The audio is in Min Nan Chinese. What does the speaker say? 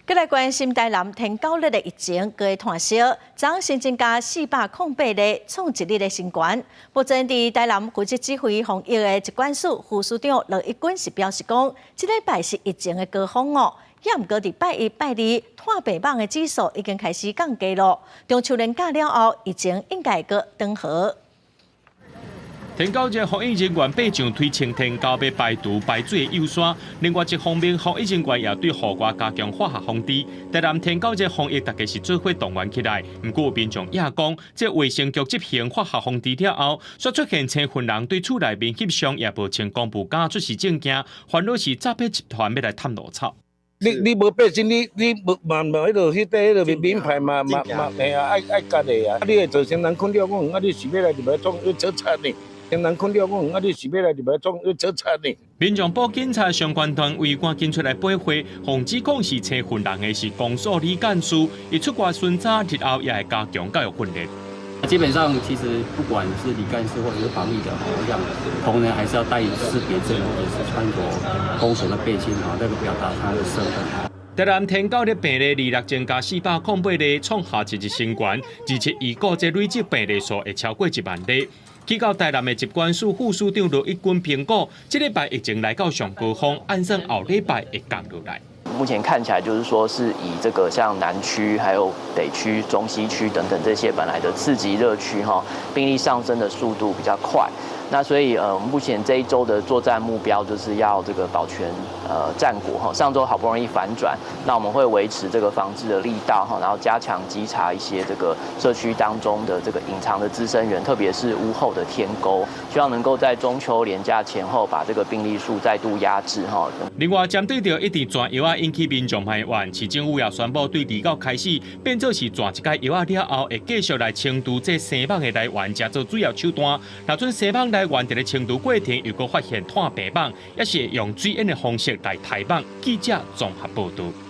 閣來關心台南天狗日的疫情，閣會湠燒，昨昏新增加408例，創一日的新高。目前佇台南負責指揮防疫的疾管署副署長羅一鈞是表示講，這禮拜是疫情的高峰哦。也毋過佇拜一、拜二，湠病蠓的指數已經開始降低咯。中秋連假了後，疫情應該會閣轉好。天狗日防疫人員爬上推清天狗欲排除排水的幼山，另外一方面，防疫人員也對戶外加強化學防治。台南天狗日防疫，大家是做伙動員起來。毋過民眾也講，這衛生局執行化學防治了後，煞出現青雲人對厝內面翕相，也無穿公務甲出示證件，煩惱是詐騙集團欲來探路草。你無背心，你無嘛嘛彼落彼塊彼落名牌嘛嘛嘛，嘿啊，愛愛結的啊！你會造成人困擾講，啊，你是欲來入來創欲做賊呢？人困擾講，啊，你是欲來入來創欲做賊呢？民眾報警察相關單位趕緊出來配合，防指控是青雲人的是公所李幹事，伊出外巡查日後也會加強教育訓練。基本上，其實不管是李幹事或者是防疫的，我想同仁還是要帶識別證，或者是穿著公所的背心，哈，這個表達他的身份。台南天狗日病例二六增加408例，創下一日新高，而且預估這累積病例數會超過1萬例。去到台南的疾管署副署長羅一鈞評估，這禮拜疫情來到上高峰，按算後禮拜會降落來。目前看起來就是說，是以這個像南區、還有北區、中西區等等這些本來的次級熱區，哈，病例上升的速度比較快。那所以，目前這一周的作戰目標就是要這個保全戰果哈。上周好不容易反轉，那我們會維持這個防治的力道哈，然後加強稽查一些這個社區當中的這個隱藏的孳生源，特別是屋後的天溝，希望能夠在中秋連假前後把這個病例數再度壓制哈。另外，針對著一直傳藥仔引起民眾不安，市政府也宣布對29開始變做是傳一改藥仔了後，會繼續來清除這生蠓的來源，才做主要手段。若準生蠓來源佇咧清除過程，又閣發現湠病蠓，也是會用水淹的方式來刣蠓。記者綜合報導。